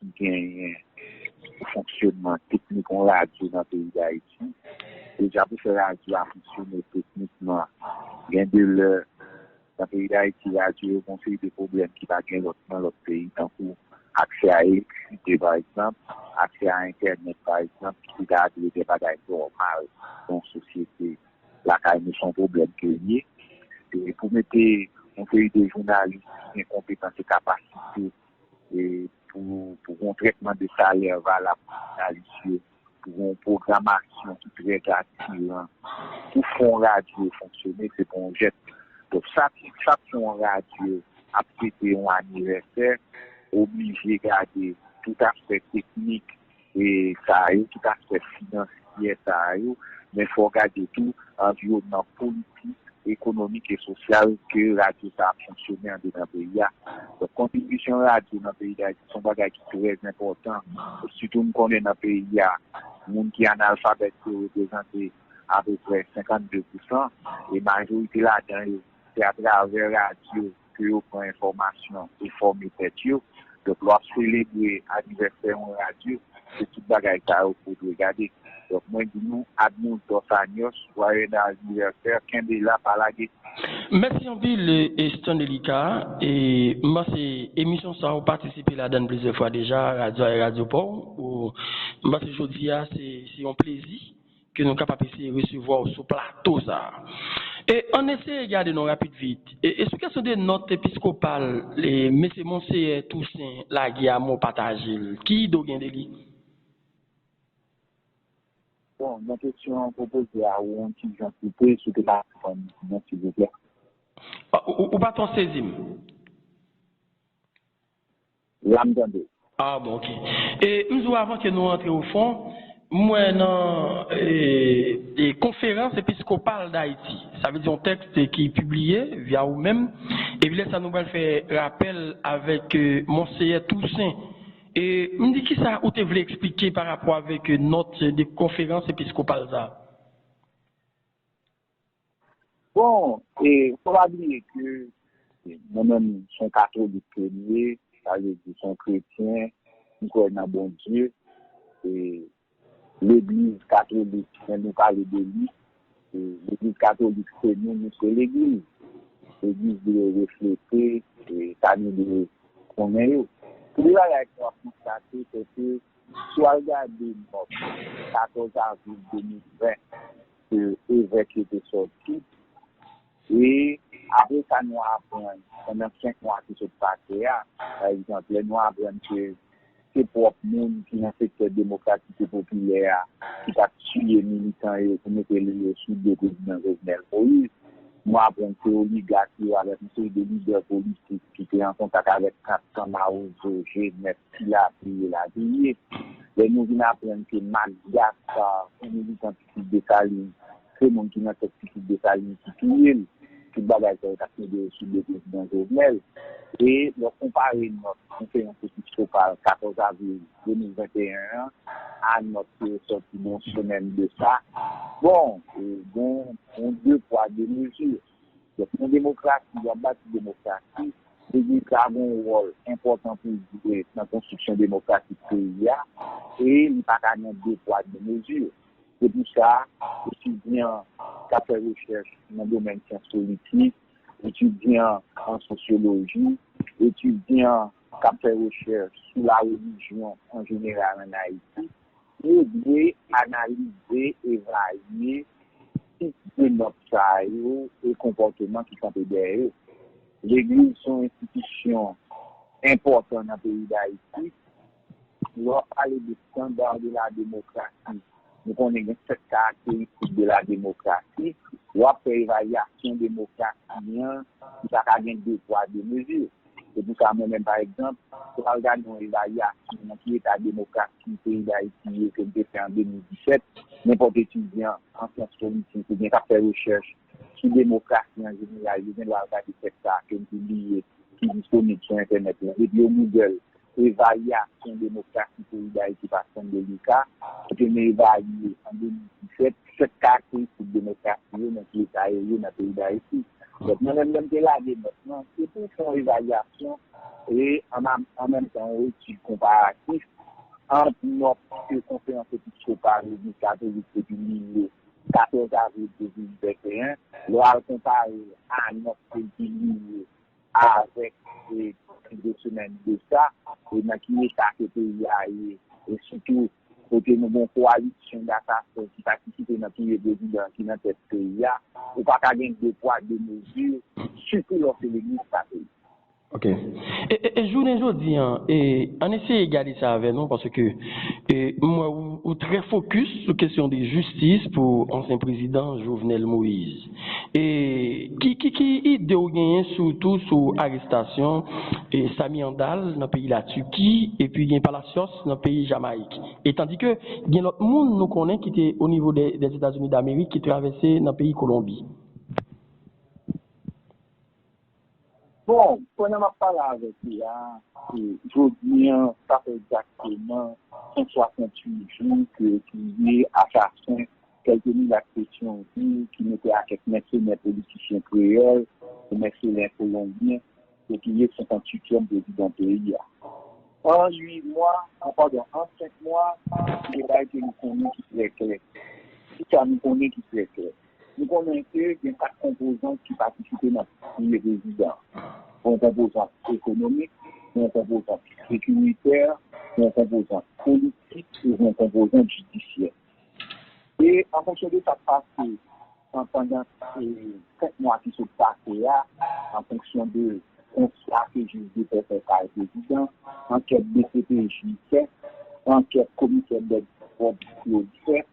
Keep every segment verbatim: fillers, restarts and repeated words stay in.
ki genyen pou fonksyonman teknik yon radyo nan peyi Dayiti. Deja pou fè radyo a fonksyone teknikman, gen de lè nan peyi Dayiti, radyo yo gen yon seri de pwoblèm ki pa gen lòt nan lòt peyi, tankou aksè a elektrisite, pa egzanp, aksè a entènèt, pa egzanp, ki te ka dwe de bagay nòmal nan yon sosyete. Lakay nou, se yon pwoblèm ke l ye. E pou mete yon seri de jounalis ki gen konpetans e kapasite e pou, pou gen yon trètman de salè valab pou jounalis yo, pou gen yon pwogramasyon ki trè atiran, pou fè yon radyo fonksyone, se pa yon jèt. Donk, chak, chak fwa yon radyo ap fete yon anivèsè, oblije gade tout aspè teknik e sa yo, tout aspè finansyè sa yo, men fò w gade tou anviwònman politik, ekonomik e sosyal ke radyo sa ap fonksyone andedan peyi a. Donk, kontribisyon radyo nan peyi Dayiti se yon bagay ki trè enpòtan. Sitou, n konnen nan peyi a, moun ki analfabèt yo reprezante apeprè senkannde pousan, e majorite ladan yo, se atravè radyo ke yo pran enfòmasyon e fòme tèt yo. Donk, lè w ap selebre anivèsè yon radyo, se tout bagay sa yo ke w dwe gade. Donk, mwen di nou, Admuz dos años, joyeux anniversaire, kenbe la, pa lage. Mèsi anpil, e, Stanley Lika. E, m panse emisyon sa a ou patisipe ladan l plizyè fwa deja, radyo a e radyo pa w. Ou, m panse jodi a, se, se yon plezi ke nou kapab eseye resevwa w sou plato sa a. E ann eseye gade non rapid vit. E, e sou kesyon de nòt episkopal, e, mesye Monseyè Toussaint lage a, mwen pataje l. Ki ide w gen de li? Bon, nan kesyon an pwopoze a, ou yon ti jan koupe, si w te ka reponn mwen, silvouplè. Ah, ou, ou, ou pa twò sezi m. La, m tande. Ah, bon, ok. E m di w avan ke nou rantre o fon, m wè nan, e, e, Konferans Episkopal Dayiti, sa vle di yon tèks ki pibliye via ou menm, epi lè sa nou pral fè rapèl avèk, e, Monseyè Toussaint. E m di, kisa ou te vle eksplike pa rapò avèk, e, nòt de Konferans Episkopal sa a? Bon, e fò pa bliye ke mwen menm, se yon katolik ke m ye, sa vle di se yon kretyen, m kwè nan Bondye. E legliz katolik, lè nou pale de li, e legliz katolik se nou, nou se legliz. Legliz dwe reflete, e, sa nou dwe konnen yo. Premye bagay ke w ap konstate, se ke si w al gade nòt katòz avril de mil ven ke evèk yo te sòti, e apre sa, nou aprann, pandan senk mwa ki sot pase a, pa egzanp, lè nou aprann ke se pwòp moun ki nan sektè demokratik e popilè a ki t ap tiye militan yo pou mete li yo sou do prezidan Jovenel Moïse. Nou aprann se oligak yo avèk yon seri de lidè politik ki te an kontak avèk Kat San Mawozo, G nèf, Ti Lapli, elatriye. Lè nou vin aprann ke Max Gaspard, yon militan Pitit Desalin, se moun ki nan tèt Pitit Desalin ki touye l. Tout bagay sa yo t ap kenbe yo sou do prezidan Jovenel. E lè w konpare nòt Konferans Episkopal katòz avril de mil venteyen an a nòt ki resòti nan yon semèn de sa, bon, e, gen yon de pwa, de mezi. Donk, nan demokrasi, w ap bati demokrasi, legliz la gen yon wòl enpòtan pou l jwe nan konstriksyon demokratik peyi a, e li pa ka gen de pwa, de mezi. Se pou sa, etidyan k ap fè rechèch nan domèn syans politik, etidyan an sosyoloji, etidyan k ap fè rechèch sou la relijyon an jeneral ann Ayiti, yo dwe analize, evalye tip de nòt sa yo e konpòteman ki kanpe dèyè yo. Legliz se yon enstitisyon enpòtan nan peyi Dayiti. Lè w ap pale de standard de la démocratie, nou konnen gen sèt karakteristik de la démocratie. Lè w ap fè evalyasyon demokrasi an, li pa ka gen de pwa, de mezi. Se pou sa, mwen menm, pa egzanp, si w al gade yon evalyasyon nan ki eta demokrasi peyi Dayiti ye ke m te fè an de mil disèt, nenpòt etidyan an syans politik oubyen k ap fè rechèch sou demokrasi an jeneral, yo gen dwa al gade tèks sa a ke m pibliye, ki disponib sou entènèt la. Depi yo Google evalyasyon demokrasi peyi Dayiti pa Stanley Lika, ki te evalye an de mil disèt, sèt karakteristik demokrasi yo nan ki eta yo ye nan peyi Dayiti. Donk, mwen menm, lè m te lage nòt lan, se pou fè yon evalyasyon E an, an menm tan, yon etid konparatif ant nòt ke Konferans Episkopal Legliz Katolik te pibliye katòz avril de mil venteyen, lè w al konpare l a nòt ke l pibliye avèk, e, de semèn de sa, e nan ki eta ke peyi a ye, e sitou kote nou gen yon kowalisyon dasasen ki patisipe nan touye prezidan ki nan tèt peyi a, ou pa ka gen de pwa, de mezi, sitou lè w se legliz katolik. Ok. E, e, e jounen jodi an, e, ann eseye gade sa avè nou, paske e, m wè ou, ou trè fokis sou kesyon de jistis pou ansyen prezidan Jovenel Moïse. E ki, ki, ki ide w genyen sitou sou arestasyon e, Samy Handal nan peyi Latiki, epi gen Palacios nan peyi Jamayik? E tandike gen lòt moun nou konnen ki te o nivo de, Dèzetazini Damerik ki travèse nan peyi Kolonbi. Bon, pandan m ap pale avèk ou la, e, jodi an, sa fè egzakteman san swasantuit jou ke yo touye asasen Keltenilak Petyonvil ki mete a kèk mèsenè politisyen kreyòl e mèsenè kolonbyen pou touye senkantuityèm prezidan peyi a. An uit mwa, an, padon, an senk mwa, se bagay ke nou konnen ki trè klè. Kisa nou konnen ki trè klè? Nou konnen ke gen kat konpozant ki patisipe nan touye prezidan an. Yon konpozant ekonomik, yon konpozant sekiritè, yon konpozant politik e yon konpozant jidisyè. E an fonksyon de sa k pase an, pandan e, senk mwa ki sot pase a, an fonksyon de konsta ke jij de pè fè kay prezidan, ankèt D C P J fè, ankèt komisè Bèdfòd Claude fè,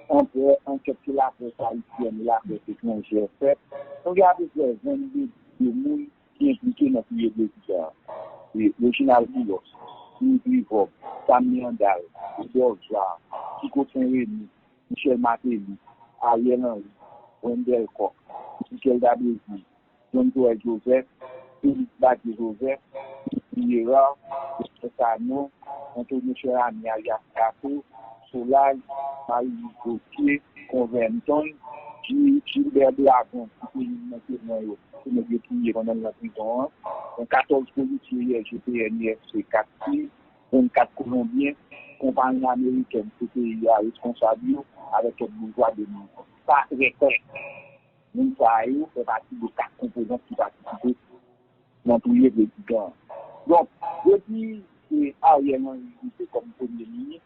ankèt ke laprès ayisyèn e laprès etranjè fè, nou gen apeprè vennde moun ki enplike nan touye prezidan an. E Reginald Boulos, Louis Grivob, Samy Handal, Edouard Joard, Kiko Saint Remy, Michel Martelly, Ariel Henry, Wendelle Coq, Michel Darbéville, John Joël Joseph, Félix Badio Joseph, Guy Hérard, Prosper Sanon, Antonio Cheramy alias Kato, Solage, Marie-Louise Gauthier, Conventon, Gilbert Blagon ki te youn nan temwen yo, ke nèg yo touye pandan l nan prizon an. Gen katòz polisye U S G P N U F C, kat fil, vennkat kolonbyen, konpayi amerikèn C P I a responsab yo, avèk kèk boujwa de moun. Sa trè klè. Moun sa yo fè pati de kat konpozant ki patisipe nan touye prezidan an. Donk, depi e, Ariel Henry rive kòm premye minis,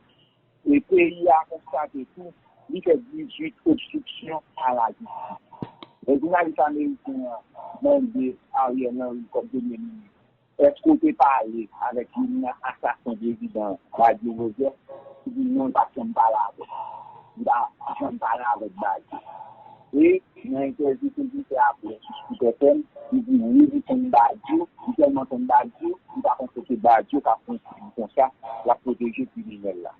e peyi a konstate tou li fè dizuit obstriksyon a lajistis. Lè jounalis ameriken an mande Ariel Henry kòm premye minis, èske w te pale avèk youn nan asasen prezidan an, Badio Joseph? Li di non, li pa t janm pale avè l. Li pa t janm pale avèk Badio. E nan entèvyou ke li fè apre sou Scoop F M, li di wi, li konn Badio, li tèlman konn Badio, li pa panse ke Badio k ap konstwi konsa, l ap pwoteje kriminèl la.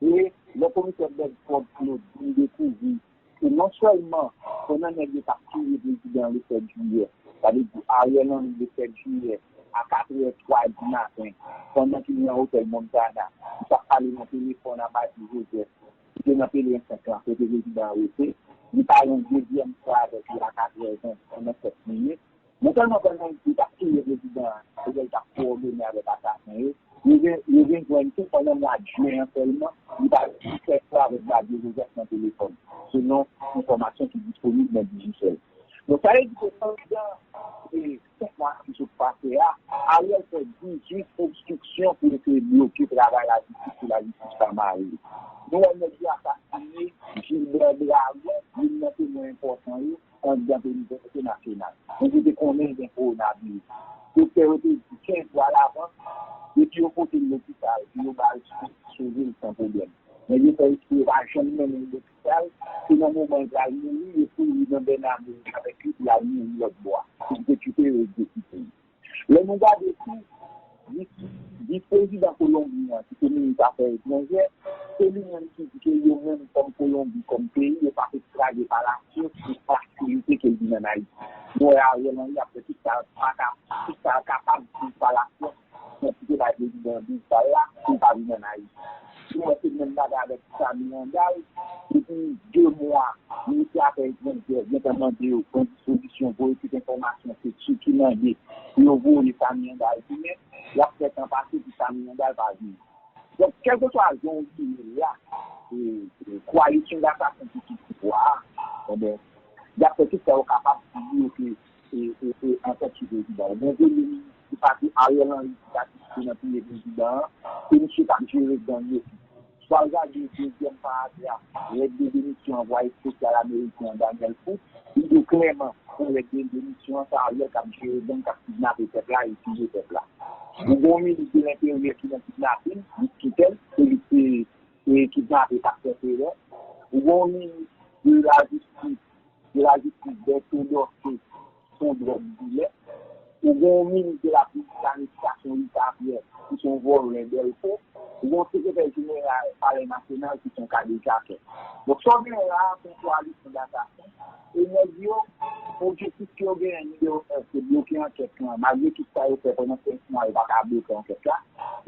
E lè komisè Bèdfòd Claude vin dekouvri ke non sèlman pandan nèg yo t ap touye prezidan an le sèt jiyè, sa vle di Ariel Henry le sèt jiyè a katrè twa di maten, pandan ke li nan otèl Montana, li t ap pale nan telefòn a Badio Joseph, ki te nan Pelerin senk lan, kote prezidan an rete, li pale yon dezyèm fwa avèk li a katrè ven pandan sèt minit. Non sèlman pandan li t ap touye prezidan an, kote l t ap kowòdone avèk asasen yo, yo vin, yo vin jwenn tou pandan mwa jen an sèlman, li pale sèt fwa avèk Badio Joseph nan telefòn, selon enfòmasyon ki disponib nan Digicel. Donk, sa vle di ke pandan e, senk mwa ki sot pase a, Ariel fè dizuit obstriksyon pou eseye bloke travay lajistis pou lajistis pa mare. Nou wè nèg yo asasinen Gilbert Blagon, youn nan temwen enpòtan yo, anndan penitansye nasyonal. Nèg yo te konnen gen kowonaviris. Doktè yo te di kenz jou alavans, depi yo pote l lopital, pou yo ba l swen, sove l san pwoblèm. Nèg yo fè espre yo pa janm mennen l lopital, se nan moman l pral mouri, yo foure li nan bènamou avèk li pou l al mouri lòtbò a, pou l rekipere egzekite l. Lè nou gade tou, vis, vis prezidan Kolonbi an, ki se minis afè etranjè, se li menm ki di ke yo menm kòm Kolonbi, kòm peyi, yo p ap ekstraje Palacios pou fasilite ke l vin ann Ayiti. Nou wè Ariel Henry ap fè tout sa l pa ka, tout sa l kapab pou Palacios kantite bay prezidan douz bal la, pou l pa vin ann Ayiti. Nou wè se menm bagay avèk Samy Randal, depi de mwa, minisitè afè etranjè gentan mande yo pran dispozisyon, voye tout enfòmasyon, se Tchik ki mande pou yo voye Samy Randal tounen, y ap fè tan pase pou Samy Randal pa vini. Donk, kèlkeswa jan w vire l la, e, e, koalisyon dasasen ki sou pouvwa a, enben, y ap fè tout sa yo kapab pou bloke e, e, e, antèt sou prezidan. Ou gen de minis ki pati, Ariel Henry ki pati nan touye prezidan an, se misye k ap jere gang yo tou. Swa l gade dezyèm paragraf lèt de demisyon anvwaye espesyal ameriken an, Daniel Foote, li di w klèman, se lèt de demisyon an, se Ariel k ap jere gang, k ap kidnape pèp la e touye pèp la. Ou gen yon minis de lenteryè ki nan kidnapin, Luc Kipel, se li ki, e, kidnape pastè Ferré. Ou gen yon minis de lajistis, de lajistis, Berto Dorcé, se yon dwòg dilè. Ou gen yon minis de la polis planifikasyon, Rita Pierre, ki se yon vòlè dèlko. Ou gen yon sekretè jeneral palè nasyonal ki se yon kadejakè. Donk, sa w genyen la a, se yon koalisyon dasasen. E nèg yo, objektif ke yo genyen, nimewo en, se bloke ankèt lan. Malgre tout sa yo fè pandan senk mwa, yo pa ka bloke ankèt la.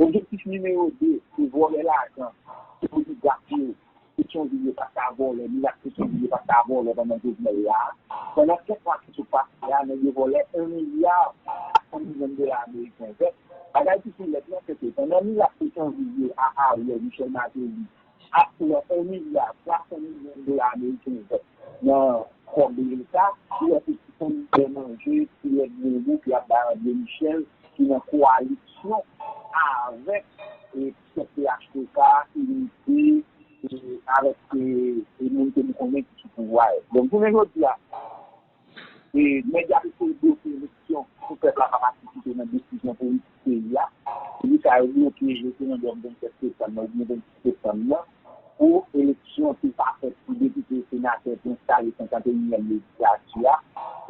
Objektif nimewo de, se vòlè lajan, se oligak yo. Petyonvil yo pa t ka vòlè, milat Petyonvil yo pa t ka vòlè pandan Jovenel la a. Pandan senk mwa ki sot pase a, nèg yo vòlè yon milya kat san milyon dola ameriken vèt. Bagay ki sou lèt lan, se ke pandan milat Petyonvil yo a Ariel, Michel Martelly ap pran yon milya twa san milyon dola ameriken vèt nan kòb Leta, yo wè se ti fon de manje, ti lèt bonbon ki ap bay André Michel, ki nan koalisyon avèk, e, kèk P H T K, Inite, e, avèk, e, e, moun ke nou konnen ki sou pouvwa yo. Donk, jounen jodi a, e, nèg y ap eseye bloke eleksyon pou pèp la pa patisipe nan desizyon politik peyi a. Se pou sa yo bloke referandòm vennsèt septanm nan oubyen vennsis septanm nan pou eleksyon te pa fèt pou depite e senatè pou enstale senkanteyinyèm lejislati a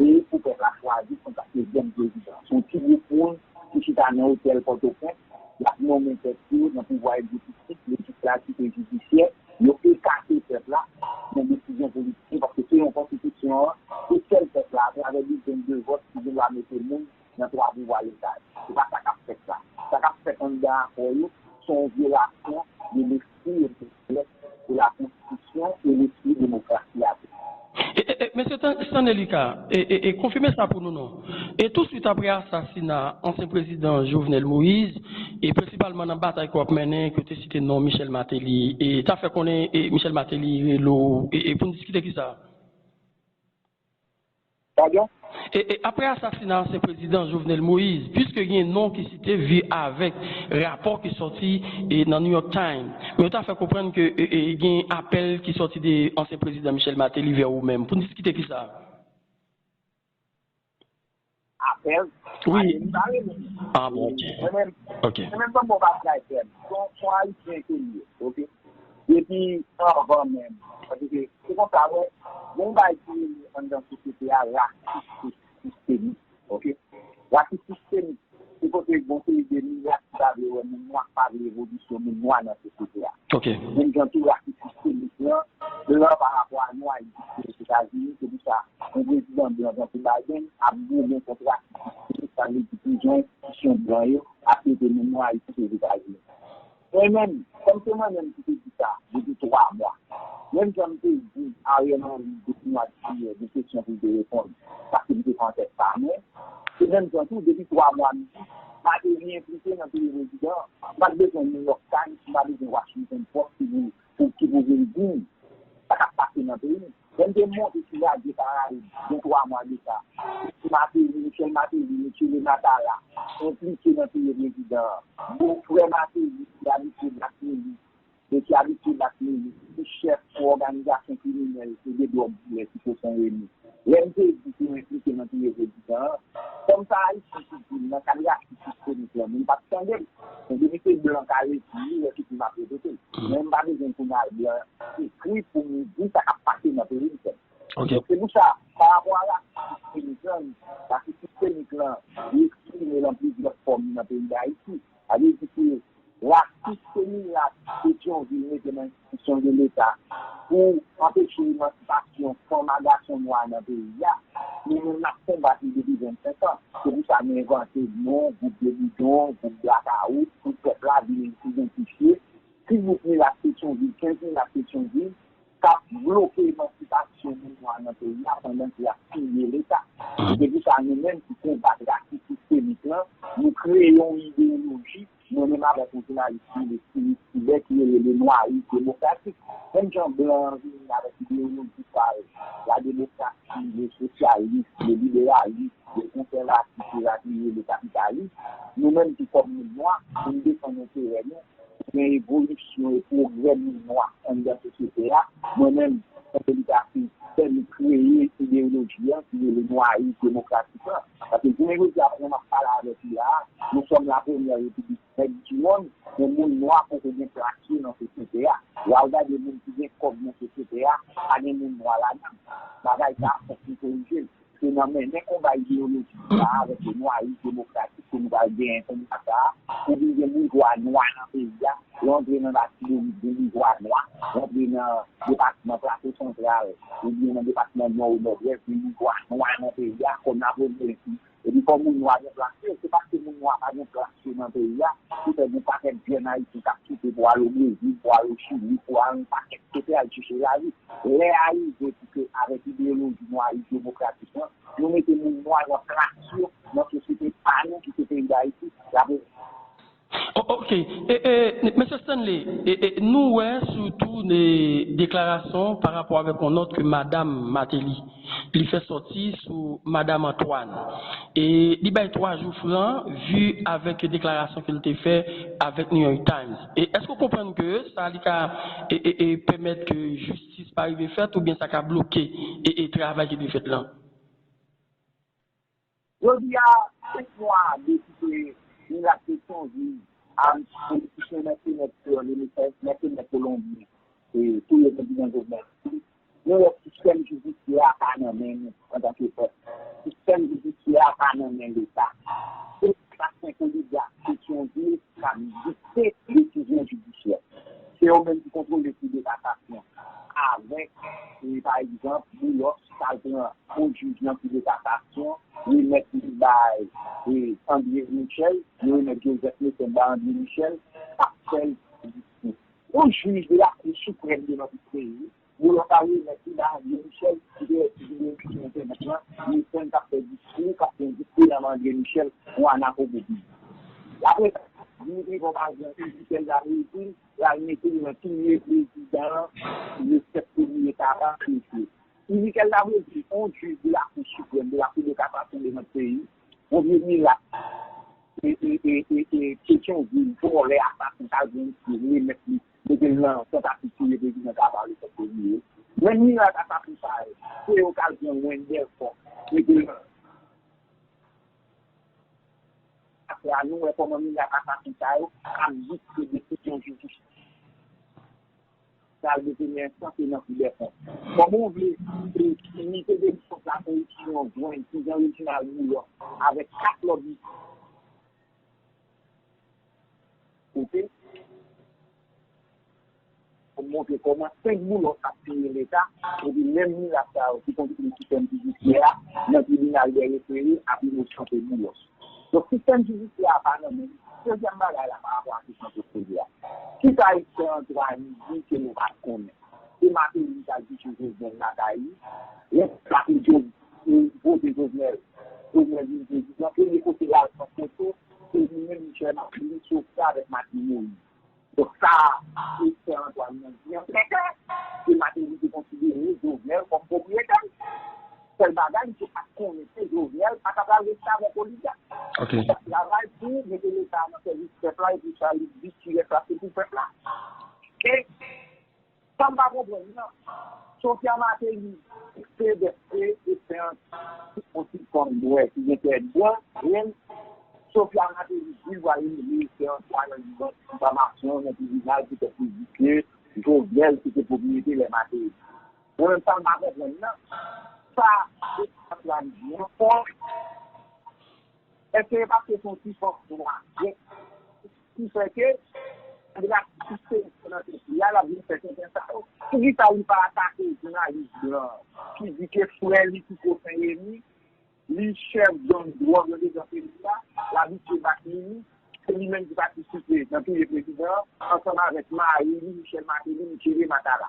e pou pèp la chwazi senkantezyèm prezidan. Se yon ti gwoup moun ki chita nan otèl Pòtoprens, y ap nonmen tèt yo nan pouvwa egzekitif, lejislatif e jidisyè. Yo ekate pèp la nan desizyon politik yo, paske selon konstitisyon an, se sèl pèp la, atravè de vòt, ki gen dwa mete moun nan twa pouvwa Leta yo. Se pa sa k ap fèt la. Sa k ap fèt anndan akò yo, se yon vyolasyon de lespri e de lèt de la konstitisyon e lespri demokrasi a tou. E, e, e, mesye Tan-, Stanley Lucas, e, e, e, konfime sa pou nou non. E touswit apre asasina ansyen prezidan Jovenel Moïse, e prensipalman nan batay ke w ap mennen, ke w te site non Michel Martelly, e ta fè konnen, e Michel Martelly rele w, e, e pou n diskite kisa? Padon? E, e apre asasina ansyen prezidan Jovenel Moïse, piske gen non ki site vi avèk rapò ki sòti, e, nan New York Times, men yo ta fè konprann ke, e, e, gen apèl ki sòti de ansyen prezidan Michel Martelly vè ou menm. Pou n diskite kisa? Apèl? Wi. Apèl, li pa rele m. Ah, bon, ok. Mwen menm, ok. Mwen menm, ban m bon bagay, frè m. Se yon, se yon Ayisyen ke li ye, ok? Depi anvan menm. Paske, se konsa, wè, gen yon bagay ki rele anndan sosyete a, rasis sistemik, ok? Rasis sistemik, se kote gon seri de milat ki pa vle wè moun nwa, ki pa vle evolisyon moun nwa nan sosyete a. Ok. Menm jan tou rasis sistemik lan, blan pa rapò a nwa egziste Ozetazini, se pou sa, yon prezidan blan tankou Biden ap goumen kont rasis sistemik, sa vle di ki jan enstitisyon blan yo ap trete moun nwa isit Ozetazini. Mwen menm, kòm se mwen menm ki te di sa depi twa mwa, menm jan m te di Ariel Henry depi mwa jiyè, gen kesyon pou l te reponn, paske m te pran tèt pa mwen, se menm jan tou, depi twa mwa, m di, Martelly enplike nan touye prezidan an. M pa t bezwen New York Times, m pa bezwen Washington Post ki pou, pou, ki pou vin di m sa k ap pase nan peyi m. Lè m te monte sou radyo Karayib, gen twa mwa de sa, Martelly, Michel Martelly, mesye Renata la, enplike nan touye prezidan an. Bofrè Martelly, ki abitye bat milis, e ki abitye bat milis, ki chèf yon òganizasyon kriminèl e de dwòg dilè ki Cochon Remy. Lè m te di ke yo enplike nan touye prezidan an, kòm se Ayisyen ki di m nan kad rasis sistemik lan, men m pa t tande l. Men depi se blan k al ekri li, lè tout moun ap repete l. Men m pa bezwen jounal blan ekri pou m di sa k ap pase nan peyi m, frè m. Ok. Donk, se pou sa, pa rapò a rasis sistemik lan, rasis sistemik lan, li eksprime l an plizyè fòm nan peyi Dayiti. Sa vle di ke rasis ke milat Petyonvil mete nan enstitisyon de Leta pou anpeche emansipasyon kesyon fanm a gason nwa nan peyi a, nou menm n ap konbat li depi vennsenk an. Se pou sa nou envante non, gwoup de bidon, gwoup blakawout, pou pèp la vin idantifye ki gwoup milat Petyonvil, kenz milat Petyonvil, k ap bloke emansipasyon moun nwa nan peyi a pandan ke y ap piye Leta. Se pou sa nou menm ki konbat rasis sistemik lan, nou kreye yon ideyoloji, mwen menm avèk yon jounalis ki rele Philippe Sibert ki rele Le Noir Demokratik. Menm jan blan an vini avèk ideyoloji pa l, la demokrasi, le sosyalis, le liberalis, le konsèvatis, elatriye, le kapitalis, nou menm ki kòm moun nwa, pou n defann enterè nou, gen evolisyon e pwogrè moun nwa anndan sosyete a. Mwen menm, Santo Lucas, fè m kreye ideyoloji an ki rele nwaris demokratik lan. Paske jounen jodi a, pandan m ap pale avèk ou la a, nous sommes la première république nèg di mond, men moun nwa poko gen plas yo nan sosyete a. Lè w gade moun ki gen kòb nan sosyete a, pa gen moun nwa ladan l. Bagay sa a, fòk nou korije l. Se nan mennen konba ideyolojik sa a avèk le nwaris demokratik ke nou pral genyen konba sa a, pou vin gen boujwa nwa nan peyi a, lè w antre nan Latibonit, gen boujwa nwa, lè w antre nan depatman Plato Santral, oubyen nan depatman Nò e Nòdwès, gen boujwa nwa nan peyi a, kòm Napolyonèt, epi fò moun nwa gen plas yo, se paske moun nwa pa gen plas yo nan peyi a, ki fè gen pakèt jèn ayisyen k ap kite pou al o Brezil, pou al o Chili, pou al yon pakèt kote al chèche lavi. Lè a rive pou ke avèk ideyoloji nwaris demokratik lan, nou mete moun nwa nan plas yo nan sosyete pa nou ki se peyi Dayiti. Y ap O- Ok. E, e, mesye Stanley, e, e, nou wè sitou de deklarasyon pa rapò avèk yon nòt ke Madam Martelly li fè sòti sou Madam Antoine. E li bay twa jou fran, vi avèk deklarasyon ke l te fè avèk New York Times. E èske w konprann ke sa li ka e, e, e, pèmèt ke jistis pa rive fèt oubyen sa ka bloke e, e, travay ki dwe fèt lan? Jodi a, senk mwa depi ke milat Petyonvil a politisyen mèsenè, mèsenè kolonbyen, e touye prezidan Jovenel Moïse, nou wè sistèm jidisyè a pa nan men nou antanke pèp. Sistèm jidisyè a pa nan men Leta. Se asasen oligak Petyonvil k ap dikte desizyon jidisyè. Se yo menm ki kontwole Kou de Kasasyon. Avèk, e, pa egzanp, Boulos, k al pran yon jij nan Kou de Kasasyon, remèt li bay, e, André Michel, yo remèt Joseph Mécène bay André Michel, k ap fè l diskou. Yon jij de la Cour suprême de notre pays, Boulos al remèt li bay André Michel, ki te sou rezo entènèt lan, Mécène k ap fè diskou, k ap fè yon diskou nan men André Michel, yon anakopopi. Apre sa, Dimitri Vorba, Michel Gabriel, l al mete l nan touye prezidan, le chèf premye eta a, mesye. Michel Gabriel, se yon jij de la Cour suprême, de la Cour de cassation de notre pays, premye milat, e, e, e, e, e, Petyonvil, vòlè, asasen, k al pran yon remèt li, mete l nan tantativ touye prezidan sa a pa le chèf premye. Menm milat asasen sa yo, se yo k al pran Wendell Fox, mete l nan Apre a, nou wè kòman milat asasen sa yo ap dikte desizyon jidisyè al de premye enstans e nan Kou dèkont. Kòman w vle, e, inite de kont lakoripsyon jwenn kijan Reginald Boulos avèk kat lòt kote pou montre kòman senk Boulos ap piye Leta, epi menm milat sa yo ki kontwole sistèm jidisyè a nan tribinal dè refere ap inosante Boulos. Donk, sistèm jidisyè a pa nan men li. Dezyèm bagay la, pa rapò a kesyon ke w poze a. Kisa Esther Antoine di ke nou pa t konnen? Se Martelly ki t al chèche Jovenel lakay li. Lè Martelly vote Jovenel, Jovenel vin prezidan, premye kote l al pran foto, se li menm Michel Martelly, Sofia avèk Martine Moïse. Donk sa, Esther Antoine nan di an klè klè, se Martelly te konsidere Jovenel kòm pwopriyetè l. Sèl bagay, misye pa t konnen se Jovenel pa t ap al rete avèk oligak. Ok. Li t ap travay pou mete Leta a nan sèvis pèp la, epi sa li di ki rès la se pou pèp la. E sa m pa konprann nan, Sofia Martelly, se dèske Esther Antoine, yon ti fanm bwè ki gen tèt bwè, menm Sofia Martelly di l pral rele Esther Antoine an difamasyon nan tribinal poutèt li di ke Jovenel se te pwopriyete lè Martelly. Mwen menm sa m pa konprann nan, sa Esther Antoine di an fò, èske e paske se yon ti fanm nwa ki fè ke la sistem nan tèt li a, l ap vin fè tenten sa yo? Poukisa li pa atake jounalis blan ki di ke frè li Kiko Sen Remi, li chèf gang dwòg andedan peyi a, l abitye bat minis, se li menm ki patisipe nan touye prezidan an, ansanm avèk mari li, Michel Martelly, Michele Matala.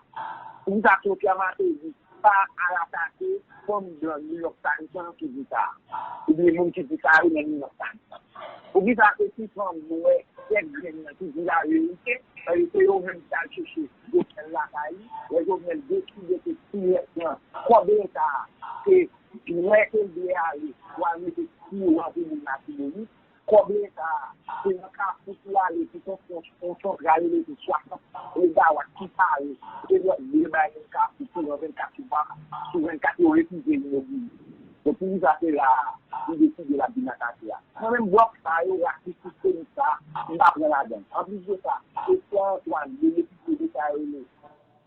Poukisa Sophia Martelly pa al atake fanm blan New York Times lan ki di sa a? Oubyen moun ki di sa a yo nan New York Times lan? Poukisa se ti fanm nwè tèt grenn nan ki di laverite, paske se yo menm ki al chèche Jovenel lakay li, lè Jovenel deside ke ti nèg lan, kòb leta a, se lè ke l dwe ale pou al mete ti yo an pou moun Latibonit, kòb leta a, se nan Kafou pou ale pou konstwi yon, yon santral elektrik swasant megawat ki pare, se lòt de bay nan Kafou kouran vennkat sou vennkat, sou vennkat yo refize inogire. Donk, poukisa se la a li deside l ap vin atake a? Mwen menm, blòf sa yo, rasis sistemis sa, m pa pran ladan l. Anplis de sa, se Pierre Antoine, le député de sa yo rele,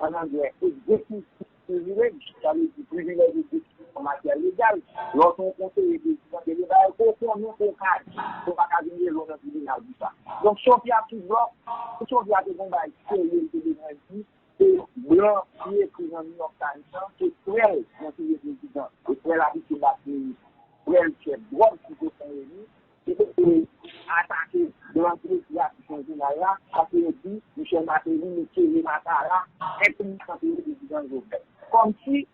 ann anglè, executive privilege, sa vle di privilèj egzekitif an matyè legal. Lè w se yon konseye prezidan, gen de bagay ke w konnen ke w ka di, ke w pa ka vin rele w nan tribinal pou sa. Donk, Sophia sou blòf, si Sophia te gen yon bagay serye li te bezwen di, se blan ki ekri nan New York Times lan ke frè l nan touye prezidan, e frè l abitye bat minis, frè l chèf dwòg Kiko Sen Remi, ki te atake blan ki ekri atik nan jounal la, paske yo di Michel Martelly, Michele Matala, enplis nan touye prezidan Jovenel. Kòmsi,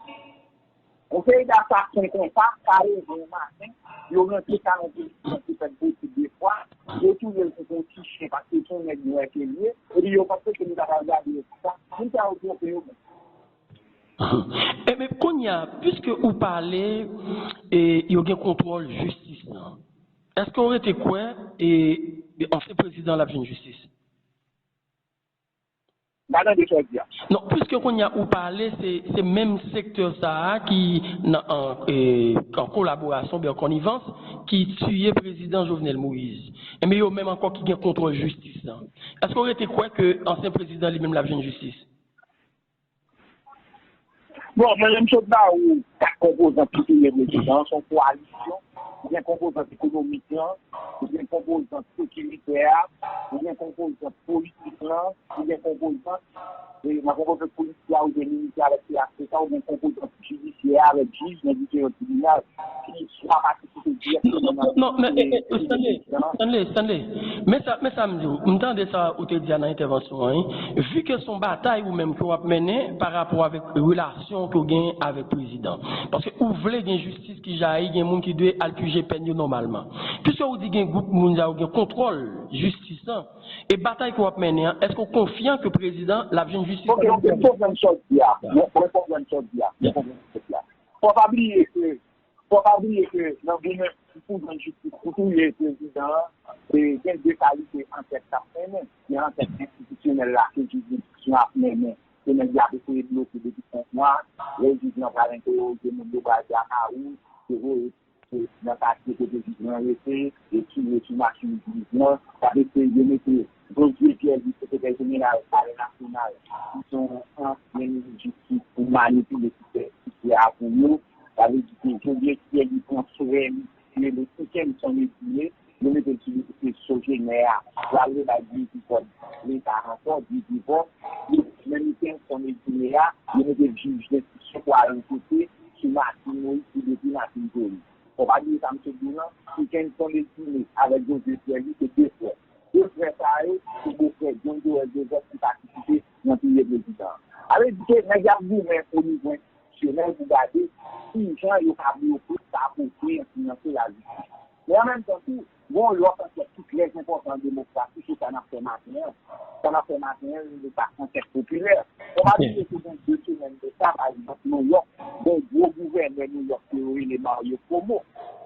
yon seri d asasen konsa ka leve yon maten, yo rantre kay yon prezidan ki fèk boutik de fwa, yo touye l tankou yon ti chen paske se yon nèg nwè ke l ye, epi yo panse ke nou ta pral gade yo konsa. Moun sa yo twonpe yo menm. Ebyen, kounye a, piske ou pale, e, yo gen kontwòl jistis lan, èske w rete kwè, e, ansyen prezidan l ap jwenn jistis? M pa tande sa w di a. Non, piske kounye a ou pale, se, se menm sektè sa a ki nan, an, e, an kolaborasyon, oubyen an konivans, ki tiye prezidan Jovenel Moïse. Ebyen, yo menm ankò ki gen kontwòl jistis lan. Èske w rete kwè ke ansyen prezidan li menm l ap jwenn jistis? Bon, mwen menm sot ba ou kat konpozant ki touye prezidan an, se yon kowalisyon. Ou gen konpozant ekonomik lan, ou gen konpozant sekiritè a, ou gen konpozant politik lan, ou gen konpozant, e, nan konpozant politik la, ou gen militè avèk P H T K, ou gen konpozant jidisyè a avèk jij nan diferan tribinal ki swa patisipe dirèkteman nan Non, non, men, e, e, Stanley, Stanley, Stanley, men sa, men sa m di w, m tande sa ou te di a nan entèvansyon an, wi. Vi ke se yon batay ou menm ke w ap mennen pa rapò avèk relasyon ke w genyen avèk prezidan. Paske ou vle gen jistis ki jayi, gen moun ki dwe al pije pèn yo nòmalman. Piske ou di gen gwoup moun sa yo gen kontwòl jistis lan, e batay ke w ap mennen an, èske w konfyan ke prezidan l ap jwenn jistis Ok, ok, m konprann sa w di a. Mwen, mwen konprann sa w di a. Mwen konprann sa w di a. Fò pa bliye ke, fò pa bliye ke nan goumen pou jwenn jistis, pou touye prezidan an, e, gen de kalite ankèt k ap mennen. Gen ankèt enstitisyonèl la ke jij enstriksyon ap mennen. Se nèg y ap eseye bloke depi senk mwa. Lè jij lan pral entèwoge moun yo, pral di Akawou, te voye nan katye kote jij lan rete, yo tire sou machin jij lan, y ap eseye mete Josué Pierre-Louis, sekretè jeneral Palè Nasyonal, ki se yon ansyen minis jistis, pou manipile sistèm jidisyè a pou yo. Sa vle di ke Josué Pierre-Louis pran frè li, ki rele Kenson Edilé, yo mete l sou dosye Sogener a, pou al rebay Divivòp Leta ankò, Divivòp. Menm Kenson Edilé a, yo mete l jij enstriksyon pou al ankete sou Martine Moïse ki detwi Martine Joly. Fò pa bliye sa m sot di w lan, Kenson Edilé avèk Josué Pierre-Louis se de frè. De frè sa yo, se bofrè John Joël Joseph ki patisipe nan touye prezidan an. Sa vle di ke nèg y ap goumen o nivo enstitisyonèl pou gade kijan yo ka bloke, sabote, enfliyanse lajistis. Men an menm tan tou, gen yon lòt ankèt ki trè enpòtan an demokrasi, se sa n ap fè maten an. Sa n ap fè maten an, yo rele sa ankèt popilè. Fò pa bliye ke gen de semèn de sa, pa egzanp, Nouyòk, gen yon gwo gouvènè Nouyòk ke yo rele Mario Cuomo.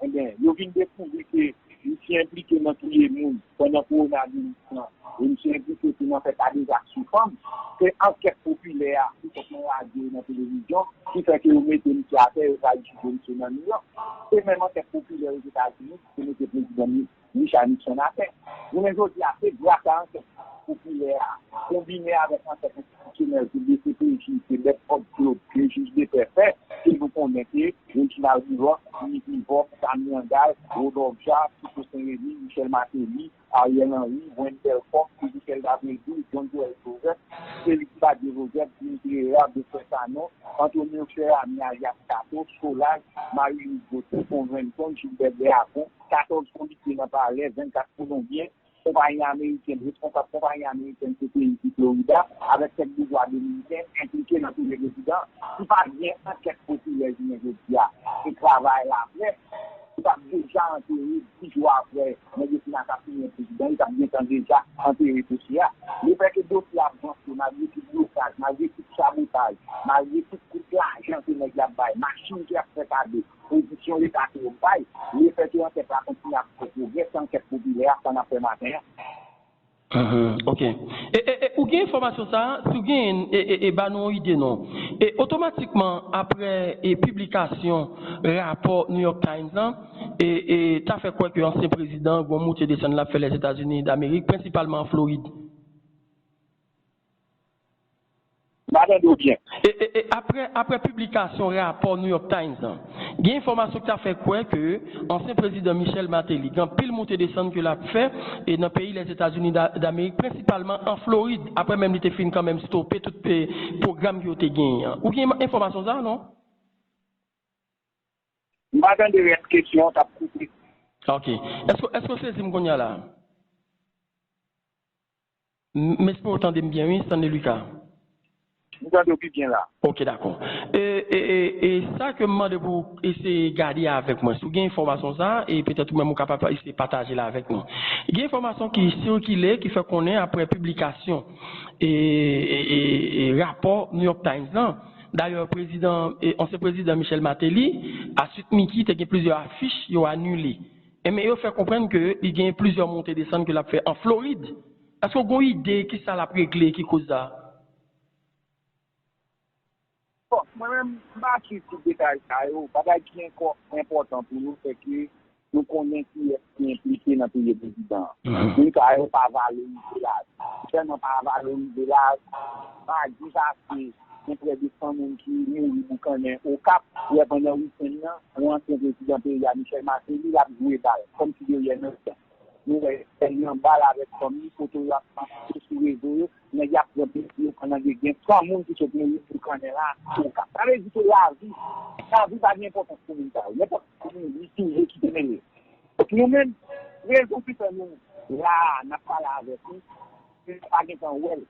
Ebyen, yo vin dekouvri ke misye enplike nan touye moun pandan kowonaviris lan, e misye enplike tou nan fè kadejak sou fanm. Se ankèt popilè a ki sot nan radyo e nan televizyon ki fè ke yo mete misye atè, yo pral jije misye nan Nouyòk. Se menm ankèt popilè Ozetazini ki te mete prezidan Richard Nixon atè. Jounen jodi a, se gras a ankèt popilè a, konbine avèk ankèt enstitisyonèl ke D C P J, ke Bèt Kòd Claude, ke jij Depè fè, ke nou konnen ke Reginald Boulos, Guy Privot, Samy Angal, Rodolphe Jaar, Kiko Sen Remi, Michel Martelly, Ariel Henry, Wendelle Coq, Ezechiel Dabré Dou, John Joël Joseph, se li ki Joseph, Dimitri Hérard, Doktè Sanon, Antonio Cheramy, Alias Kato, Scolaj, Marie-Louise Gauthier, Conventon, Gilbert Béavon, katòz konbite nan Palè, vennkat Kolonbyen, konpayi amerikèn, responsab konpayi amerikèn C P I ki Florida, avèk kèk boujwa dominiken enplike nan touye prezidan, si pa gen ankèt popilè jounen jodi a, e travay laprès, yo t ap deja antere, dis jou apre nèg yo fin asasinen prezidan, yo t ap gentan deja antere dosye a. Lefètke dosye a ap vanse, malgre tout blokaj, malgre tout sabotaj, malgre tout kout lajan ke nèg y ap bay, machin ke y ap fè kado, pozisyon Leta ke yo bay, lefètke ankèt la kontinye ap fè pwogrè, se ankèt popilè a, sa n ap fè maten an. Mhm, ok. E, e, e, ou gen enfòmasyon sa a? Si w gen, e, e, e, ba nou yon ide non. E otomatikman, apre e, piblikasyon rapò New York Times lan, e, e, ta fè kwè ke ansyen prezidan gon moute desann l ap fè Lèzetazini Damerik, prensipalman an Florid. M pa tande w byen. E, e, e, apre, apre piblikasyon rapò New York Times lan, gen enfòmasyon ki ta fè kwè ke ansyen prezidan Michel Martelly gen anpil moute desann ke l ap fè e nan peyi Lèzetazini Da- Damerik, prensipalman an Florid, apre menm li te fin kanmenm stope tout e, pwogram ke yo te genyen an. Ou gen enfòmasyon sa a, non? M pa tande rès kesyon an, t ap koupe. Ok. Èske, èske w sezi m kounye a la? M espere w tande m byen, wi, Stanley Lucas. M tande w pi byen la. Ok, dakò. E, e, e, e sa ke m mande pou w eseye gade avèk mwen. Si w gen enfòmasyon sa a, e petèt ou menm ou kapab eseye pataje l avèk nou. Gen enfòmasyon ki sikile, ki fè konnen apre piblikasyon e, e, e, e rapò New York Times lan, dayè prezidan, e, ansyen prezidan Michel Martelly, aswit Mickey te gen plizyè afich yo anile. Enben, yo fè konprann ke li gen plizyè monte desann ke l ap fè an Florid. Èske w gen yon ide kisa l ap regle ki koz sa? Bon, mwen menm, m pa swiv tout detay sa yo. Bagay ki ankò enpòtan pou nou, se ke nou konnen kiyès ki enplike nan touye prezidan an. Moun sa yo pa valorize lavi. Sèlman pa valorize lavi, madi pase, gen prè de san moun ki mouri boukannen Okap, lè pandan wikenn nan, yon ansyen prezidan peyi a, Michel Martelly, l ap jwe bal, kòmsi de riyè nan tan. Nou wè, sèn nan bal avèk fanmi, foto yo ap pase sou rezo yo, nèg y ap pran plezi yo pandan gen, gen san moun ki sot mouri boukannen la, Okap. Sa vle di ke lavi, lavi pa gen enpòtans pou moun sa yo. Nenpòt ki mouri, touye, kite mele. Donk nou menm, rezon ki fè nou la a, n ap pale avèk ou, se nou pa gentan wè l.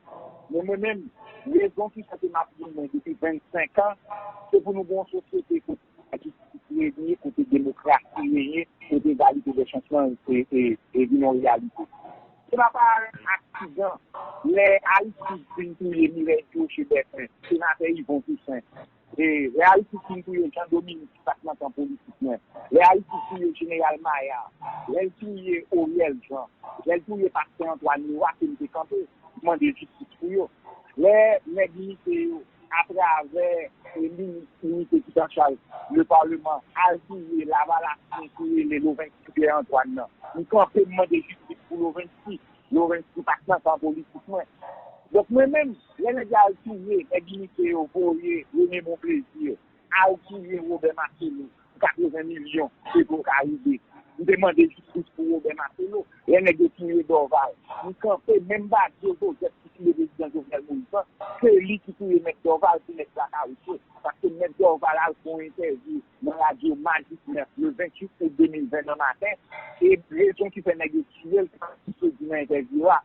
Men mwen menm, rezon ki fè ke m ap di mwen depi vennsenk an, se pou nou gen yon sosyete kote lajistis renye, kote demokrasi renye, kote egalite dè chans lan e, e, e vin yon reyalite. Se pa pa aksidan lè Aristide vin touye Mireille Durocher Bèfen, senatè Yvon Toussaint, e lè Aristide vin touye Jean Dominique ki pa t nan kan politik mwen, lè Aristide touye Jeneral Maillard, lè l touye Oriel Jean, lè l touye pastè Antoine Leroy ke m te kanpe, m mande jistis pou yo. Lè nèg inite yo, atravè e minis inite ki t an chaj le Parlement, al touye Lavalasyen ki rele Lovency Pierre Antoine nan, m kanpe m mande jistis pou Lovency. Lovency pa t nan kan politik mwen. Donk mwen menm, lè nèg yo al touye, nèg inite yo voye René Monplaisir al touye Robert Marcello pou katreven milyon Petro Caribe. M te mande jistis pou Robert Marcello. Lè nèg yo touye Dorval, m kanpe, menm Badio Joseph ki touye prezidan Jovenel Moïse lan, se li ki touye mèt Dorval, se nèg Blakawoutye. Paske mèt Dorval al fè yon entèvyou nan radyo Magic neuf le venntuit out de mil ven nan maten, e rezon ki fè nèg yo tiye l, se sa misye di nan entèvyou a.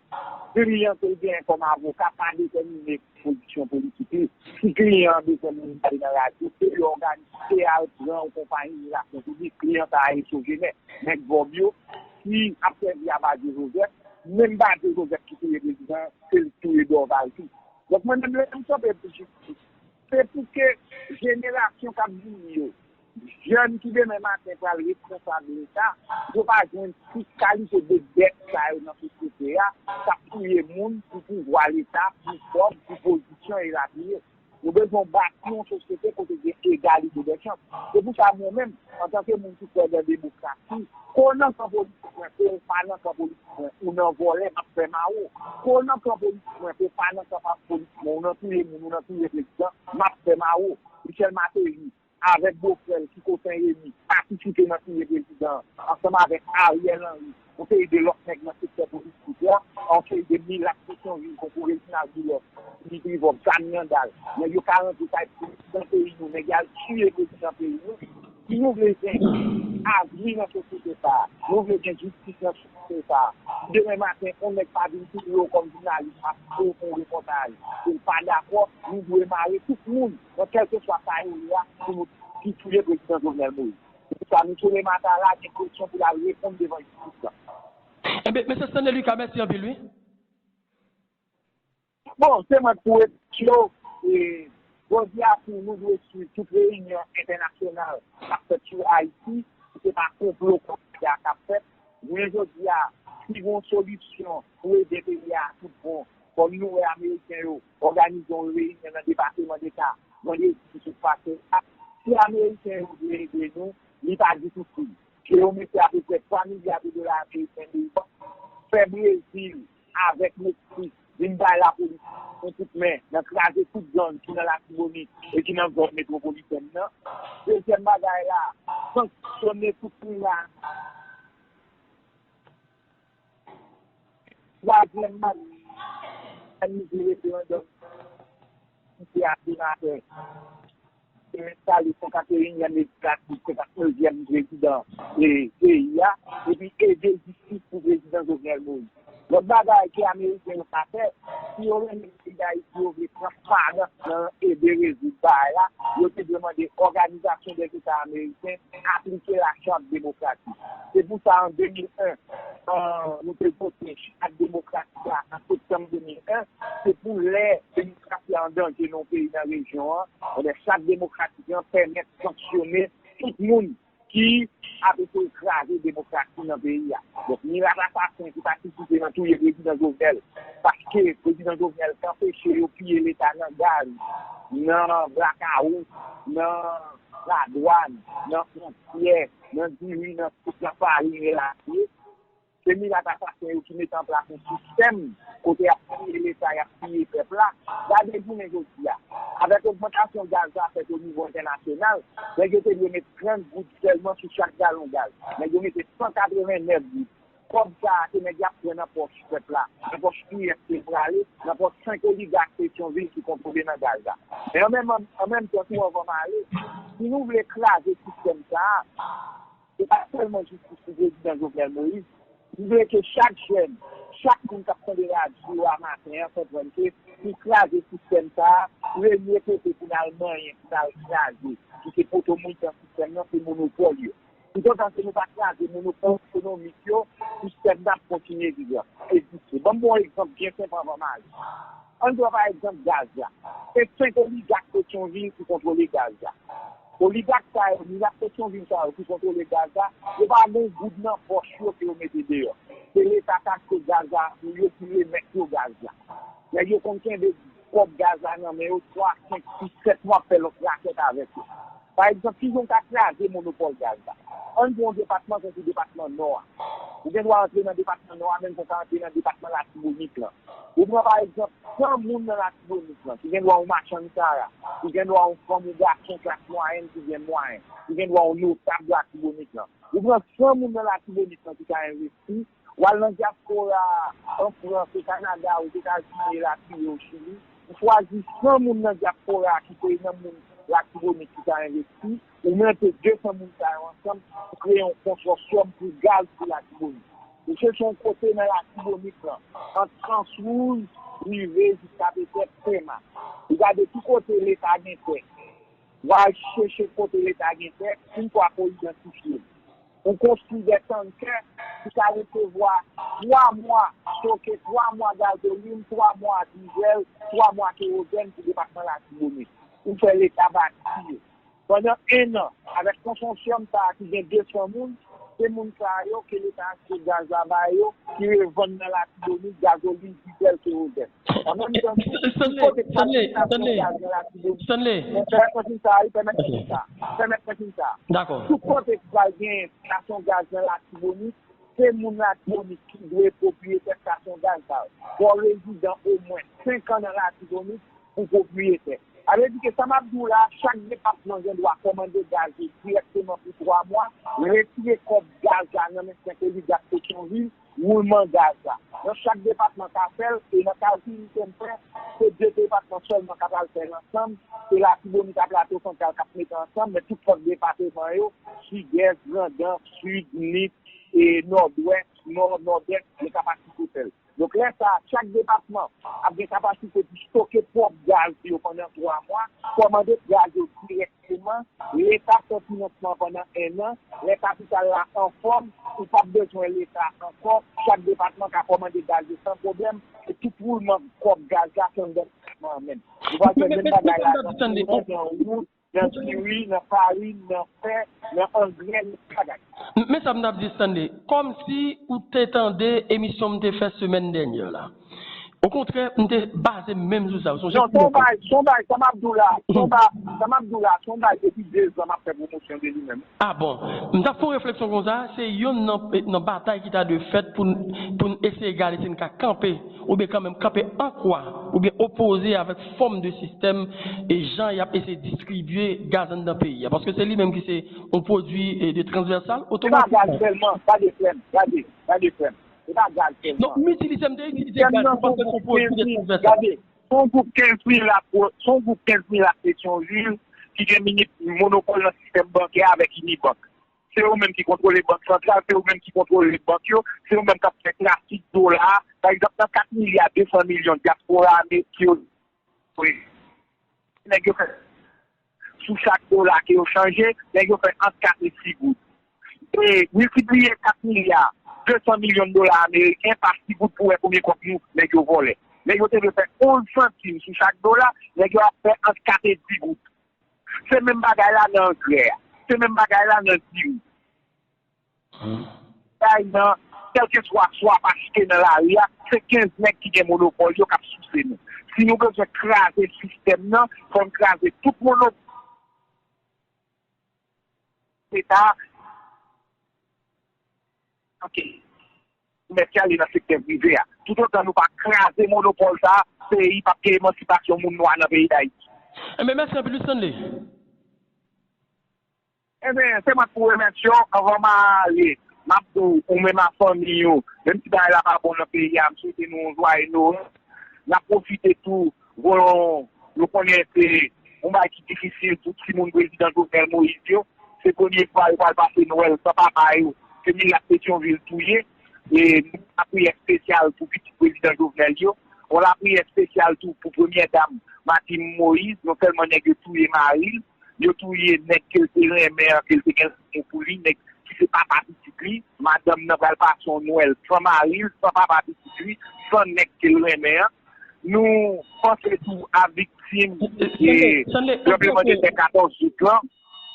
Kliyan ke l genyen kòm avoka pa detèmine pozisyon politik li. Si kliyan an bezwen moun pale nan radyo, se yo òganize al pran yon konpayi relasyon piblik, kliyan sa a egzojenè, nèg vòb yo, ki ap sèvi a Badio Joseph, menm Badio Joseph ki touye prezidan, se l ki touye Dorval tou. Donk mwen menm lè m kanpe pou jistis, se pou ke jenerasyon k ap vini yo, jèn ki demen maten pral responsab Leta, yo pa jwenn tout kalite de dèt sa yo nan sosyete a, k ap touye moun pou pouvwa Leta, pou kòb, pou pozisyon elatriye. Nou bezwen bati yon sosyete kote gen egalite de chans. Se pou sa mwen menm, antanke moun ki kwè nan demokrasi, ke w nan kan politik mwen, ke w pa nan kan politik mwen, ou nan vòlè, m ap fè mawo. Ke w nan kan politik mwen, ke w pa nan kan pa- politik mwen, ou nan touye moun, ou nan touye prezidan, m ap fè mawo. Michel Martelly, avèk bofrè l Kiko Sen Remi, patisipe nan touye prezidan an, ansanm avèk Ariel Henry, yon seri de lòt nèg nan sektè politik la, Yon seri de milat Petyonvil, tankou Reginald Boulos, Dimitri Vorbe, Samy Handal, nèg yo ka rantre kay prezidan peyi nou, nèg yo al tiye prezidan peyi nou. Si nou vle gen avni nan sosyete sa a, nou vle gen jistis nan sosyete sa a, si demen maten yon nèg pa vin kote w kòm jounalis ap fè yon repòtaj, e l pa dakò, nou dwe mare tout moun nan kèlkeswa sa yo ye a, pou nou ki touye prezidan Jovenel Moïse. Se pou sa nou Soleil Matala gen presyon pou l al reponn devan jistis la. Enben, mesye Stanley Lucas, mèsi anpil, wi. Bon, se mwen k pou reprann yo. E, jodi a tou, nou dwe swiv tout reyinyon entènasyonal k ap fèt sou Ayiti. Se pa konplo kont Ayiti a k ap fèt. Jounen jodi a, si gen yon solisyon pou ede peyi a tout bon, kòm nou wè Ameriken yo òganize yon reyinyon nan Depatman Deta vandredi ki sot pase a, si Ameriken yo vle ede nou, li pa difisil. Ke yo mete apeprè twa milya de dola ameriken deyò, fè Brezil avèk Meksik vin bay lapolis yon kout men nan kraze tout gang ki nan Latibonit e ki nan zòn metwopolitèn nan. Dezyèm bagay la, sanksyone tout kriminèl. Twazyèm bagay, òganize referandòm ki se a senatè. Enstale san katrevennyèm lejislatif, senkantnevyèm prezidan peyi a, epi ede jistis pou prezidan Jovenel Moïse. Lòt bagay ke Ameriken yo ka fè, si yo renmen peyi Dayiti, yo vle transparan nan ede rezoud bagay la, yo te dwe mande Òganizasyon dè Zeta Ameriken aplike lachart demokratik. Se pou sa, an de mil en, nou te vote chart demokratik la an septanm de mil en, se pou lè demokrasi a an danje nan yon peyi nan rejyon an, ebyen chart demokratik lan pèmèt sanksyone tout moun ki ap eseye kraze demokrasi nan peyi a. Donk, milat asasen ki patisipe nan touye prezidan Jovenel, paske prezidan Jovenel t anpeche yo piye leta nan gaz, nan blakawout, nan ladwàn, nan fwontyè, nan diri, nan sik, nan farin, elatriye. Se milat asasen yo ki mete an plas yon sistèm kote y ap piye leta, y ap piye pèp la. Gade jounen jodi a, avèk ogmantasyon gaz la fèt o nivo entènasyonal, nèg yo te dwe met trant goud sèlman sou chak galon gaz. Nèg yo mete san katreven nèf goud. Kòb sa a, se nèg y ap pran nan pòch pèp la, nan pòch kiyès ke l prale, nan pòch senk oligak Petyonvil ki kontwole nan gaz la. Men an menm, an menm tan tou, anvan m ale, si nou vle kraze sistèm sa a, se pa sèlman jistis pou prezidan Jovenel Moïse. M vle ke chak jèn, chak moun k ap tande radyo a maten an konprann ke pou kraze sistèm sa a, premye kote pou n al manyen, pou n al kraze, ki se poto mouton sistèm nan, se monopòl yo. Toutotan ke nou pa kraze monopòl ekonomik yo, sistèm nan ap kontinye viv, egziste. Ban m ba w yon egzanp byen senp anvan m ale. Ann pran pa egzanp gaz la. Se senk oligak Petyonvil ki kontwole gaz la. Oligak sa yo, milat Petyonvil sa yo ki kontwole gaz la, yo pa gen yon goud nan pòch yo ke yo mete deyò. Se leta k achte gaz la pou yo, ki remèt yo gaz la. Nèg yo konn kenbe kòb gaz la nan men yo twa, senk, sis, sèt mwa, ap fè lòt rakèt avèk yo. Pa egzanp, kijan w ka kraze monopòl gaz la? Ann pran yon depatman tankou depatman Nò a. Ou gen dwa antre nan depatman Nò a, menm jan w ka antre nan depatman Latibonit lan. Ou pran, pa egzanp, san moun nan Latibonit lan, ki gen dwa yon machann sara, ki gen dwa yon fanm ou gason klas mwayèn ki gen mwayen, ki gen dwa yon notab Latibonit lan. Ou pran san moun nan Latibonit lan ki ka envesti, w al nan dyaspora a, an Frans, o Kanada, Ozetazini, elatriye, o Chili, ou chwazi san moun nan dyaspora a ki se nan moun Latibonit ki ka envesti, ou mete de san moun sa yo ansanm pou kreye yon konsòsyòm pou gaz pou Latibonit. Ou chèche yon kote nan Latibonit lan, ant Anse Rouge rive jiska petèt Pèma. Ou gade ki kote Leta gen tè. W al chèche kote Leta gen tè, yon fwa ke w idantifye l. Ou konstwi de tankè ki ka resevwa twa mwa, stoke twa mwa gazolin, twa mwa dizèl, twa mwa kerozèn pou depatman Latibonit. Ou fè Leta bati yo. Pandan en an, avèk konsòsyòm sa a ki gen de san moun, se moun sa yo ke Leta achte gaz la ba yo, ki revann nan Latibonit gazolin, dizèl, kerozèn. An menm tan tou, tout kote k pral gen estasyon gaz nan Latibonit. Pèmèt mwen fin sa, wi, pèmèt mwen fin sa. Pèmèt mwen fin sa. Tout kote k pral gen estasyon gaz nan Latibonit, se moun Latibonit ki dwe pwopriyetè estasyon gaz sa yo. Fò w rezidan omwen senk an nan Latibonit pou w pwopriyetè. Sa vle di ke sa m ap di w la, chak depatman gen dwa kòmande gaz yo dirèkteman pou twa mwa, retire kòb gaz la nan men senk oligak Petyonvil, woulman gaz la. Nan chak depatman ka fè l, e nan kalkil ke m fè, se de depatman sèlman k ap al fè l ansanm, se Latibonit ak Plato Santral k ap mete ansanm, men tout lòt depatman yo, Sidès, Grandans, Sid, Nip, e Nòdwès, Nò, Nòdès, yo kapasite fè l. Donk, lè sa a, chak depatman ap gen kapasite pou stoke pwòp gaz yo pandan twa mwa, kòmande gaz yo dirèkteman, Leta fè finansman pandan en an, lè kapital la anfòm, ou p ap bezwen Leta ankò, chak depatman ka kòmande gaz yo san pwoblèm, e tout woulman kòb gaz la se anndan depatman an menm. Ou pral jwenn menm bagay la nan siman, nan wout, nan diri, nan farin, nan fè, nan angrè, nan tout bagay. Men sa m t ap di Stanley, kòmsi ou te tande emisyon m te fè semèn dènyè la. Okontrè, m te baze m menm sou sa. Se yon Non, se yon bagay, se yon bagay, sa m ap di w la, se yon ba- sa m ap di w la, se yon bagay depi de zan m ap fè pwomosyon de li menm. Ah bon? M t ap fè yon refleksyon konsa, se yonn nan, nan batay ki ta dwe fèt pou n, pou n eseye gade si n ka kanpe, oubyen kanmenm kanpe an kwa, oubyen opoze avèk fòm de sistèm e jan y ap eseye distribye gaz anndan peyi a. Paske se li menm ki se yon pwodui, eh, de transvèsal, Se pa gaz otomatikman. sèlman, gade frè m, gade, gade frè m. Se pa gaz sèlman. Donk, m itilize, m te itilize Sistèm gaz nan se yon paske se yon gwoup pwodui de kenz mil, transvèsal. Gade, se yon gwoup kenz mil la, se yon gwoup kenz mil la Petyonvil ki gen mini- monopòl nan sistèm bankè avèk Unibank. Se yo menm ki kontwole Bank Santral, se yo menm ki kontwole bank yo, se yo menm k ap fè trafik dola a. Pa egzanp, nan kat milya de san milyon dyaspora ameriken yo, nèg yo fè sou chak dola ke yo chanje, nèg yo fè ant kat e sis goud. E miltipliye kat milya de san milyon dola ameriken pa sis goud pou wè konbyen kòb nou nèg yo vòlè. Nèg yo te dwe fè onz santim sou chak dola, nèg yo ap fè ant kat e sis goud. Se menm bagay la nan angrè a. Se menm bagay la nan diri. Bagay nan, kèlkeswa swa ap achte nan lari a, se kenz nèg ki gen monopòl yo k ap souse nou. Si nou bezwen kraze sistèm nan, fò n kraze tout monopòl Leta. Ok. Komèsyal e nan sektè prive a. Toutotan nou pa kraze monopòl sa a, peyi p ap gen emansipasyon moun nwa nan peyi Dayiti. Enben, mèsi anpil, Stanley. Enben, se mwen k pou remèsye w. Anvan m ale, m ap di w, ou menm ak fanmi w, menm si bagay la pa bon nan peyi a, m swete nou yon jwaye Nwèl. N ap pwofite tou, voye yon, nou konnen se yon bagay ki difisil pou timoun prezidan Jovenel Moïse yo. Se premye fwa yo pral pase Nwèl san papa yo, ke milat Petyonvil touye. E nou lapriyè espesyal pou pitit prezidan Jovenel yo. Yon lapriyè espesyal tou pou premyè dam Martine Moïse. Non sèlman nèg yo touye mari l, yo touye nèg ke l te renmen an, ke l te gen lanmou pou li, nèg ki se papa pitit li. Madanm nan pral pase yon Nwèl san mari l, san papa pitit li, san nèg ke l renmen an. Nou panse tou a viktim e tranblemanntè katòz out lan.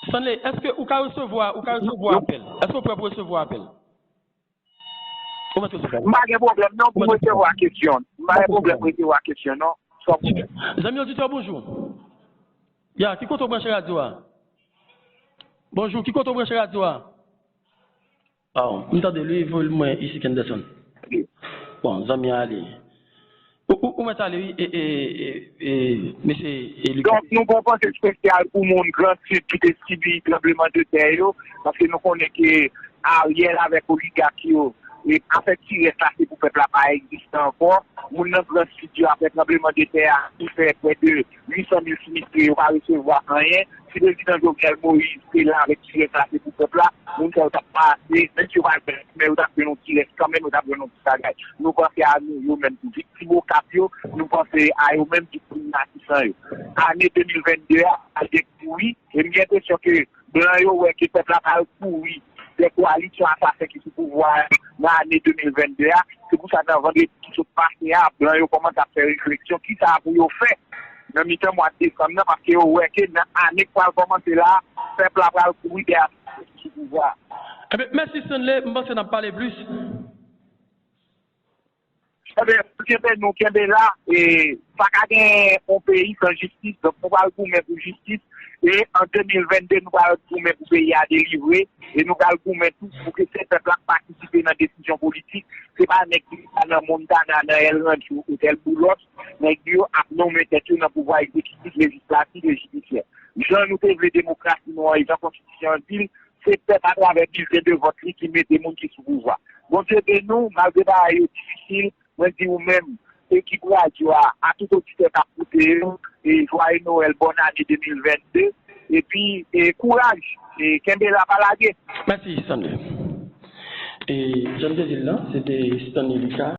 Stanley, èske ou ka resevwa, ou ka resevwa apèl? Èske ou prè pou resevwa apèl? Ou mèt resevwa. M pa gen pwoblèm non pou m resevwa kesyon. M pa gen pwoblèm pou resevwa kesyon non. San pwoblèm. Zanmi oditè, bonjou. Ya, ki kote w branche radyo a? Bonjou, ki kote w branche radyo a? Oh, m tande li, volim mwen isi Kenderson. Bon, zanmi a ale. Ou, ou, ou mèt ale, wi, e, e, e, e, mesye, e, Luc. Donk, nou gon panse espesyal pou moun Gran Sid ki te sibi tranblemanntè yo, paske nou konnen ke Ariel avèk oligak yo, e, afè ti rès la se pou pèp la pa egziste ankò. Moun nan Gran Sid yo, apre tranblemanntè a, ki fè prè de uit san mil sinistre, yo pa resevwa anyen. Si prezidan Jovenel Moïse te la avèk ti rès la, se pou pèp la, moun sa yo t ap pase, menm si yo pa jwenn, men yo t ap jwenn yon ti rès kanmenm, yo t ap jwenn yon ti bagay. Nou panse a nou, yo menm tou, viktim Okap yo, nou panse a yo menm, viktim Matisan yo. Ane de mil vennde a, al gen kouri, e m gen enpresyon ke blan yo wè ke pèp la pral kouri dè koalisyon asasen ki sou pouvwa a nan ane de mil vennde a. Se pou sa, nan vandredi ki sot pase a, blan yo kòmanse ap fè refleksyon, kisa pou yo fè nan mitan mwa desanm nan, paske yo wè ke nan ane k pral kòmanse la, pèp la pral kouri dèyè sou pouvwa a. Enben, mèsi Stanley, m panse n ap pale plis. Enben, kenbe nou, kenbe la, e pa ka gen yon peyi san jistis, donk nou pral goumen pou jistis, e an de mil vennde, nou pral goumen pou peyi a delivre, e nou pral goumen tou pou ke se pèp la k patisipe nan desizyon politik, se pa nèg ki chita nan Montana, nan El Rancho, otèl Boulos, nèg yo ap nonmen tèt yo nan pouvwa egzekitif, lejislatif e jidisyè. Jan nou te vle demokrasi nou an, e jan konstitisyon an di l, Se pèp atravè bilten de vòt li ki mete moun ki sou pouvwa. Bondye beni w, malgre bagay yo difisil, mwen di ou menm, ekip radyo a, a tout oditè k ap koute yo, e jwaye Nwèl, bòn ane de mil vennde, epi e kouraj, e kenbe la, pa lage. Mèsi, Stanley. E jan m te di l lan, se te Stanley Lucas.